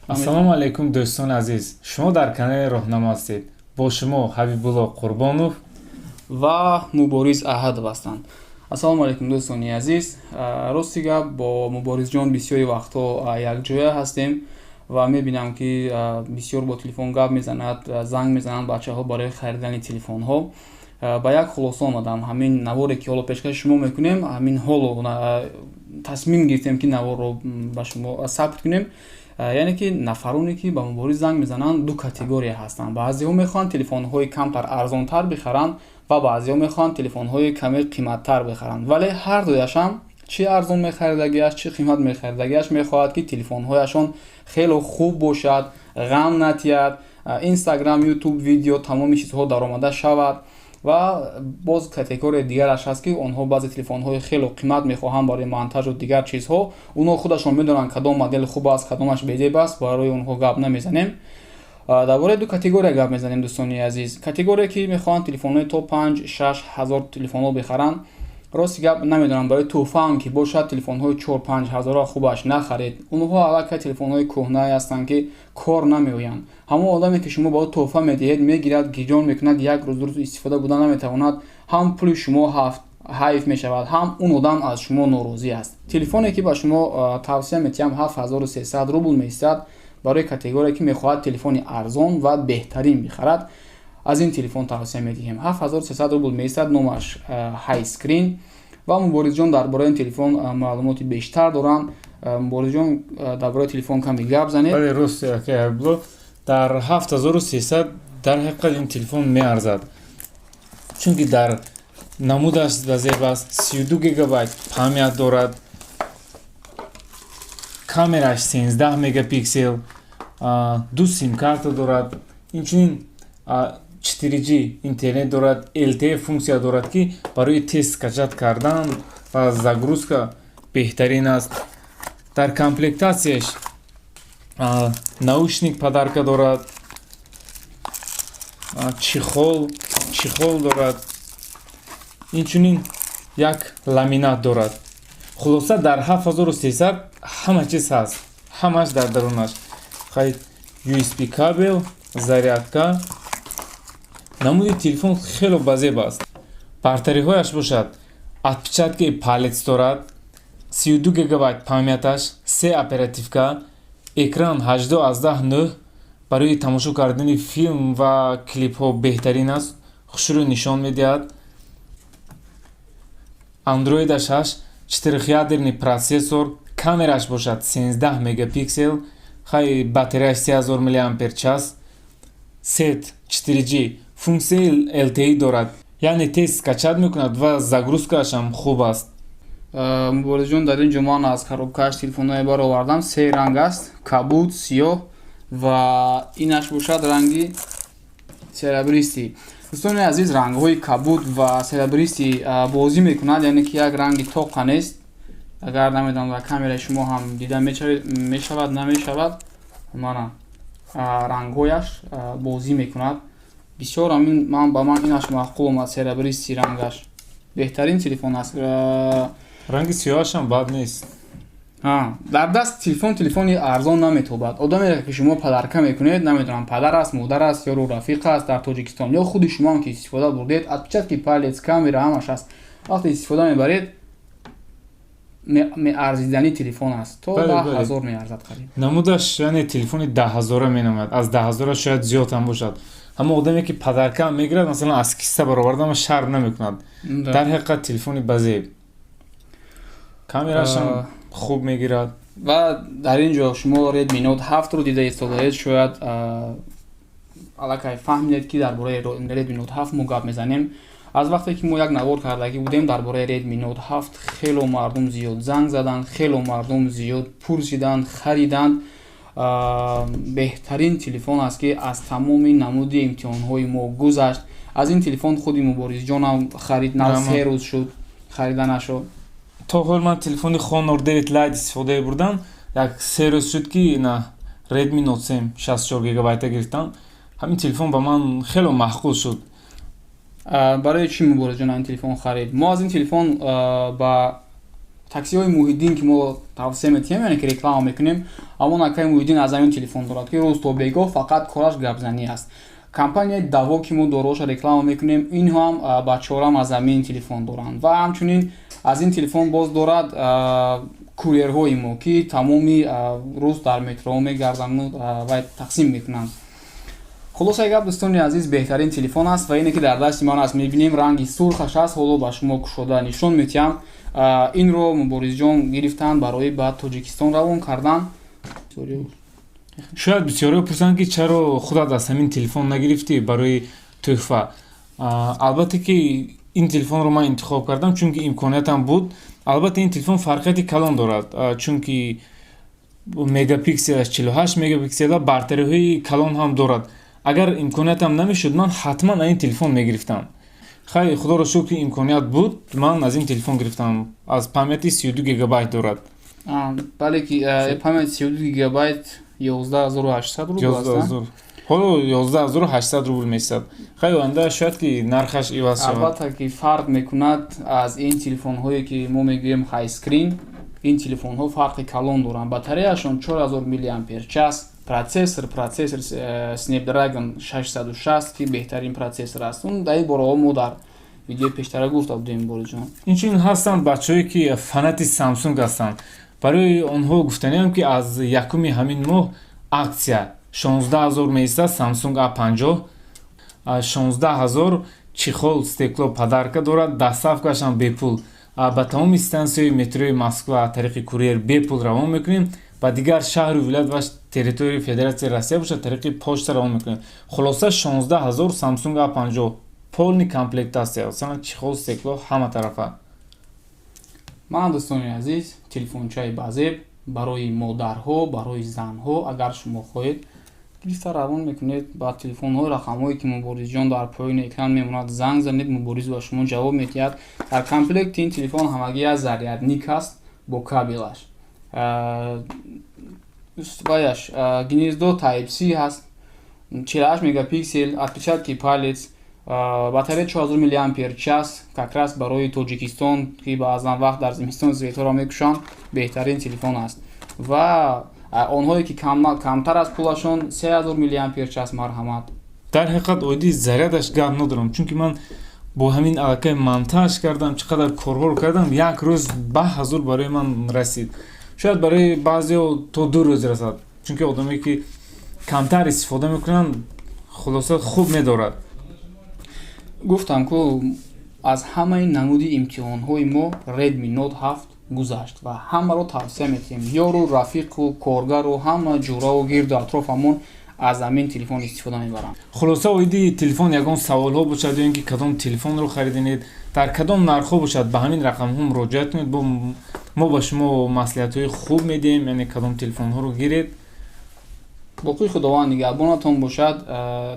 Ассалому алайкум, дӯстони азиз! Шумо дар канали Роҳнамо ҳастед. Бо шумо Ҳабибулло Қурбонов ва Мубориз Аҳадов ҳастанд. Ассалому алайкум, дӯстони азиз! Рости гап, бо Муборизҷон бисёри вақтҳо якҷоя ҳастем ва мебинам, ки бисёр бо телефон гап мезанад, занг мезананд бачаҳо барои харидани телефонҳо. Ба як хулоса омадам. Ҳамин наворе, ки ҳоло пешкаши шумо мекунем, ҳамин ҳоло тасмим гирифтем, ки наворро ба шумо сабт кунем. Яъне ки нафароне, ки ба Мубориз занг мезананд, ду категория ҳастанд. Баъзеҳо мехоҳанд телефонҳои камтар арзонтар бихаранд ва баъзеҳо мехоҳанд телефонҳои каме қиматтар бихаранд, вале ҳар дуяшам, чӣ арзон мехаридагиаш, чӣ қимат мехаридагиаш, мехоҳад, ки телефонҳояшон хело хуб бошад, ғам натиҳад, Инстаграм, Ютуб видео, тамоми чизҳо даромада шавад. Ва боз категорияи дигараш ҳаст, ки онҳо баъзе телефонҳои хело қимат мехоҳанд барои монтажу дигар чизҳо. Онҳо худашон медонанд, кадом модел хуб аст, кадомаш безеб аст, барои онҳо гап намезанем. Дар бораи ду категория гап мезанем, дӯстони азиз. Категория, ки мехоҳанд телефонҳои то 5-6 ҳазор телефонҳо бихаранд, рости гап, намедонам, барои тӯҳфаам ки бошад, телефонҳои 4-5 ҳазора хубаш нахаред. Онҳо аллакай телефонҳои кӯҳнае ҳастанд, ки кор намеоянд. Ҳамон одаме, ки шумо ба ӯ тӯҳфа медиҳед, мегирад, гиҷон мекунад, як рӯз, 2 рӯз истифода буда наметавонад. Ҳам пули шумо ҳайф мешавад, ҳам он одам аз шумо норозӣ аст. Телефоне, ки ба шумо тавсия метиҳам, 7300 рубл меистад. Барои категория, ки мехоҳад телефони арзон ва беҳтарин бихарад, аз ин телефон тавсия медиҳем. 7300 рубл меистад, номаш Хайскрин. Ва Муборизҷон дар бораи ин телефон маълумоти бештар доранд. Муборизҷон, дар бораи телефон каме гап занед. Бале, рост, Ҳабибулло, дар 7300 дар ҳақиқат ин телефон меарзад, чунки дар намудаш зеб аст, 32 гигабайт память дорад, камераш 13 мегапиксел, ду симкарта дорад, инчунин 4G интернет дорад, LTE функсия дорад, ки барои тез скачать кардан ва загрузка беҳтарин аст. Дар комплектатсияш наушник подарка дорад, чехол дорад, инчунин як ламинат дорад. Хулоса, дар 7300 ҳама чиз ҳаст, ҳамаш дар дарунаш. Хай, USB кабел, зарядка. Намуди телефон хело базеб аст. Бартариҳояш бошад, отпечатки палец дорад, 32 гигабайт памяташ, се оперативка, экран 18,9, барои тамошо кардани филм ва клипҳо беҳтарин аст, хушрӯ нишон медиҳад. Андроидаш ҳашт, четырехъядерный процессор, камераш бошад 13 мегапиксел. Хай, батареяш 3000 миллиампер час, сеть 4G, функсияи LTE дорад, яъне тез скачать мекунад ва загрузкаашам хуб аст. Муборизҷон, дар ин ҷо ман аз коробкааш телефонҳое баровардам. Се ранг аст: кабуд, сиёҳ ва инаш бошад ранги серебристый. Дӯстони азиз, рангҳои кабуд ва серебристый бозӣ мекунад, яъне ки як ранги тоқа нест. Агар, намедонам, дар камераи шумо ҳам дида мешавад, намешавад, мана рангҳояш бозӣ мекунад бисёр. Ҳамин ман ба ман инаш маъқул омад, серебристый рангаш беҳтарин телефон аст. Ранги сиёҳашам бад нест. Дар даст телефон телефони арзон наметобад. Одаме, ки шумо подарка мекунед, намедонам, падар аст, модар аст, ёру рафиқ аст дар Тоҷикистон ё худи шумоам, ки истифода бурдед, отпечатки палец, камера, ҳамаш аст. Вақте истифода мебаред, меарзидани телефон аст, то 10 000 меарзад қариб. Намудаш, яъне телефони 10 ҳазора менамояд, аз 10 ҳазора шояд зиёд ҳам бошад. Ҳамон одаме, ки подарка мегирад, масалан, аз кисса баровардама шарм намекунад. Дар ҳақиқат телефони базеб, камерашам хуб мегирад. Ва дар ин ҷо шумо Redmi Note 7-ро дида истодаед. Шояд аллакай фаҳмидед, ки дар бораи Redmi Note 7 мо гап мезанем. Аз вақте ки мо як навор кардагӣ будем дар бораи Redmi Note 7, хело мардум зиёд занг заданд, хело мардум зиёд пурсиданд, хариданд. Беҳтарин телефон аст, ки аз тамоми намуди имтиҳонҳои мо гузашт. Аз ин телефон худи Муборизҷонам харид, нав 3 рӯз шуд хариданашо. То ҳол ман телефони Honor 9 Lite истифода бурдам. Як 3 рӯз шуд, ки на Redmi Note 7 64 гигабайта гирифтам. Ҳамин телефон ба ман хело маъқул шуд. Барои чӣ Муборизҷон ин телефон харид? Мо аз ин телефон ба Таксиҳои Муҳиддин, ки мо тавсия метиҳем, яъне ки реклама мекунем, ҳамон акаи Муҳиддин аз ҳамин телефон дорад, ки рӯз то бегоҳ фақат кораш гапзанӣ аст. Компанияи Даво, ки мо дороша реклама мекунем, инҳо ҳам бачаҳорам аз ҳамин телефон доранд. Ва ҳамчунин аз ин телефон боз дорад курьерҳои мо, ки тамоми рӯз дар метроҳо мегарданду ва тақсим мекунанд. Хулосаи гап, дӯстони азиз, беҳтарин телефон аст ва ине, ки дар дасти ман аст, мебинем, ранги сурхаш аст. Ҳоло ба шумо кушода нишон метиҳам. Инро Муборизҷон гирифтанд барои ба Тоҷикистон равон кардан. Шояд бисёриҳо пурсанд, ки чаро худат аз ҳамин телефон нагирифтӣ барои тӯҳфа. Албатта ки ин телефонро ман интихоб кардам, чунки имкониятам буд. Албатта, ин телефон фарқияти калон дорад, чунки мегапикселаш 48 мегапиксел ва бартариҳои калон ҳам дорад. Агар имкониятам намешуд, ман ҳатман аз ин телефон мегирифтам. Хай, худоро шукр, ки имконият буд, ман аз ин телефон гирифтам. Аз памяти 32 гигабайт дорад. Бале, ки памяти 32 гигабайт 11 800 рубл аст. Ҳоло 11 800 рубл месад. Хай, оянда шояд ки нархаш иваз шавад. Албатта ки фарқ мекунад аз ин телефонҳое, ки мо мегӯем high screen. Ин телефонҳо фарқи калон доранд. Батареяшон 4000 миллиампер час, процессор Snapdragon 660, ки беҳтарин процессор аст. Он дар ин бораҳо мо дар видеои пештара гуфта будем, Борисҷон. Инчунин ҳастанд бачаҳое, ки фанати Samsung ҳастанд. Барои онҳо гуфтаниам, ки аз якуми ҳамин моҳ акция 16 000 меистад Samsung A50, 16 000, чехол, стекло подарка дорад, доставкашам бепул. Ба тамоми стансияи метрои Москва тариқи курьер бепул равон мекунем. Ба дигар шаҳру вилоят ва территорияи Федератсияи Россия бошад, тариқи почта равон мекунем. Хулоса, 16 000 Samsung A50, полный комплектация, масалан, чехол, стекло, ҳама тарафа. Ман, дӯстони азиз, телефончаи базеб барои модарҳо, барои занҳо, агар шумо хоҳед, гирифта равон мекунед. Ба телефонҳои рақамҳое, ки Муборизҷон дар поёни экран мемонад, занг занед, Мубориз ба шумо ҷавоб медиҳад. Дар комплекти ин телефон ҳамагӣ як зарядник аст бо кабелаш, ваяш гнездо Type C ҳаст, 48 мегапиксел, отпечатки палец, батарея 4000 миллиампер час, как раз барои Тоҷикистон, ки баъзан вақт дар зимистон светҳоро мекушанд, беҳтарин телефон аст. Ва онҳое, ки камтар аз пулашон, 3000 миллиампер час, марҳамат. Дар ҳақиқат, оиди зарядаш гап надорам, чунки ман бо ҳамин аллакай монтаж кардам, чӣ қадар корҳоро кардам, як рӯз 10 000 барои ман расид. Шояд барои баъзеҳо то 2 рӯз расад, чунки одамое, ки камтар истифода мекунанд. Хулоса, хуб медорад. Гуфтам ку, аз ҳамаи намуди имтиҳонҳои мо Redmi Note 7 гузашт ва ҳамаро тавсия метиҳем. Ёру рафиқу коргару ҳама ҷураву гирду атрофамон аз ҳамин телефон истифода мебаранд. Хулоса, оиди телефон ягон саволҳо бошад ё ин ки кадом телефонро харидинед, дар кадом нархҳо бошад, ба ҳамин рақамҳо муроҷиат кунед. Бо мо ба шумо маслиҳатҳои хуб медиҳем, яъне кадом телефонҳоро гиред. Боқӣ Худованд нигаҳбонатон бошад.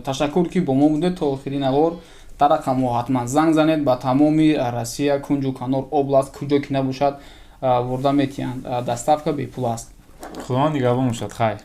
Ташаккур, ки бо мо будед то охири навор. Дар рақамҳо ҳатман занг занед. Ба тамоми Россия, кунҷу канор, област, куҷо ки набошад, бурда метиҳанд, доставка бепул аст. Худованд нигаҳбон бошад, хайр.